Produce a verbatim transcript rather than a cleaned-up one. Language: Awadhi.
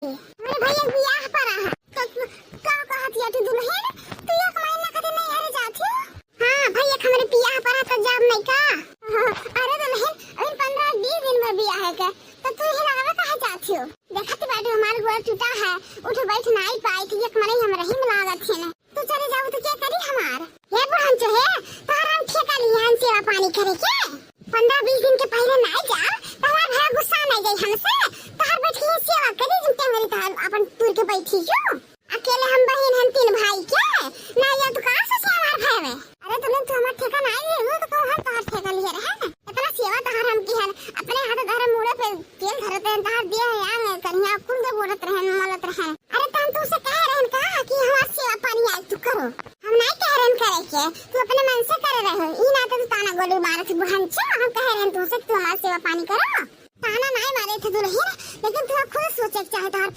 हमरे भैया के बियाह परा है। तो का कहत या तू दुल्हन, तू एक महीना खातिर नैहरे जात हो? हाँ भैया, हमरे बियाह परा तो जाब नहीं का? अरे दुल्हन, अभी पन्द्रह बीस दिन में बियाह है के, तो तू ही लगावे कहाँ जात हो? देखत बाटू हमार गोड़ टूटा है, उठ बैठ नाई पाई थी, एक मने हम रहीम लागत है ना। तू चले जाऊ तो क्या करी हमार? हे बुढ़न चो हे, तोहर हम ठेका लिहन सेवा पानी करे के। पन्द्रह बीस दिन के पहिले ना जा, तो हमार भैया गुस्सा नहीं जाई हमसे। तोहर बैठ के सेवा करी, जिन टेंगरी तोहर अपन तुर के बैठी जो। अकेले हम बहिन हन तीन भाई के, ना या तू कहाँ से से हमार भाई में? अरे तुमने तो हमार ठेका नहीं लिए हो, तो कहूँ हम तोहर ठेका लिए रहे ना। इतना सेवा तोहर हम की हन, अपने हाथ धर्म मूड़े पे तेल धरत रहन, तोहर दिए हैं आंग कन्हैया कुल दे बोलत रहन, मलत रहन। अरे तो हम तुमसे कहे रहन का कि हमार सेवा पानी आज तू करो। हम नहीं कह रहन करे के, तू अपने मन से करे रहे। ई नाते तू ताना गोली मारत बुढ़न छो, हम कहे रहन तुमसे कि तू हमार सेवा पानी करो।